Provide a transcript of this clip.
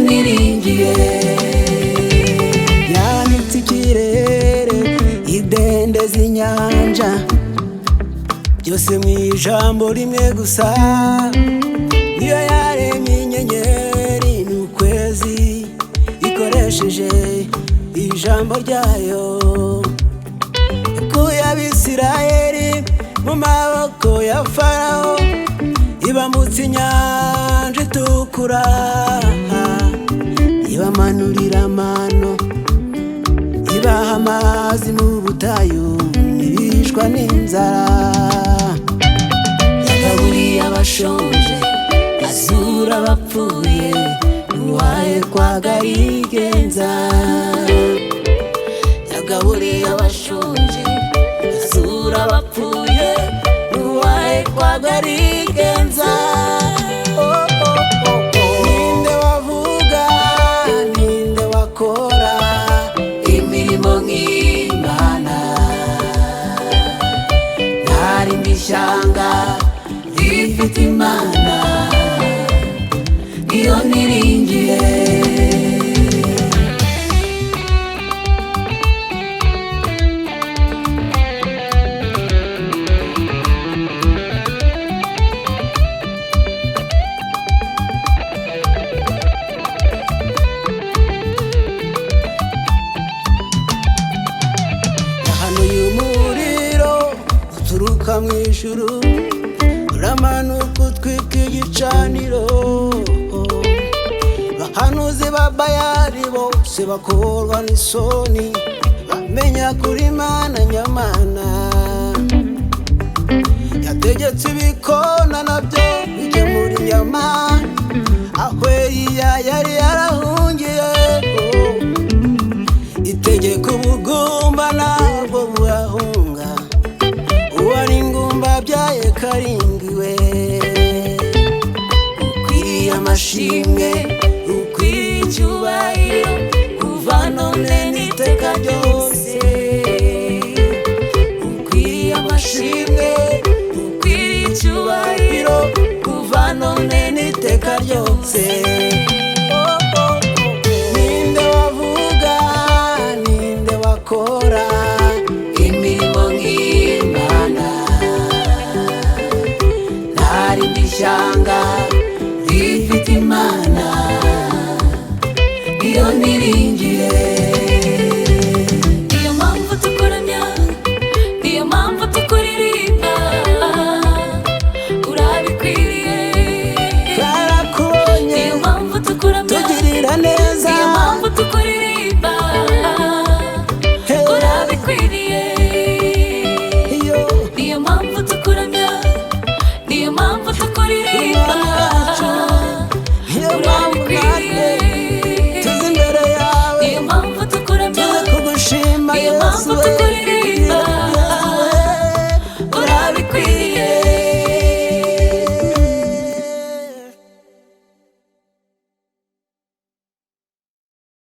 Niringiye. Yanitse ikirere, idendeza inyanja, byose mu ijambo rimwe gusa. Niyo yaremye inyenyeri n'ukwezi ikoresheje ijambo ryayo. Ikuye Abisirayeli mu maboko ya Farawo, ibambutsa inyanja itukura, ibamanurira amano, ibaha amazi mu butayu, ntibicwa n'inzara. Yagaburiye abashonje, azura abapfuye, n'uwaye kwagarigenza. Yagaburiye abashonje, azura abapfuye, n'uwaye kwagarigenza. Oh, oh, oh, oh. Ninde wavuga, ninde wakora imirimo nk'Imana? Ntarindi ishyanga rifite Imana, niyo niringiye. Yahanuye umuriro uturuka mu ijuru, uramanuka utwika igicaniro. Bahanuzi ba Bayali bose bakorwa n'isoni, bamenya kuri Mana nyamana. Yategetse ibikona nabyo bigemura inyama aho Eliya yari yarahungiye. Itegeka ubugumba ntabwo burahunga, uwari ingumba abyaye karingiwe. Ukwiye amashimwe, ukwiye icyubahiro, kuva none n'iteka ryose. Ukwiye amashimwe, ukwiye icyubahiro, kuva none n'iteka ryose. Oh, oh, oh. Ninde wavuga, ninde wakora imirimo nk'Imana? Ntarindi ishyanga rifite Imana, niyo niringiye. Niyo mpamvu tukuramya, niyo mpamvu tukuririmba, urabikwiriye. Karakubonye. Niyo mpamvu tukuramya. Tugirira neza.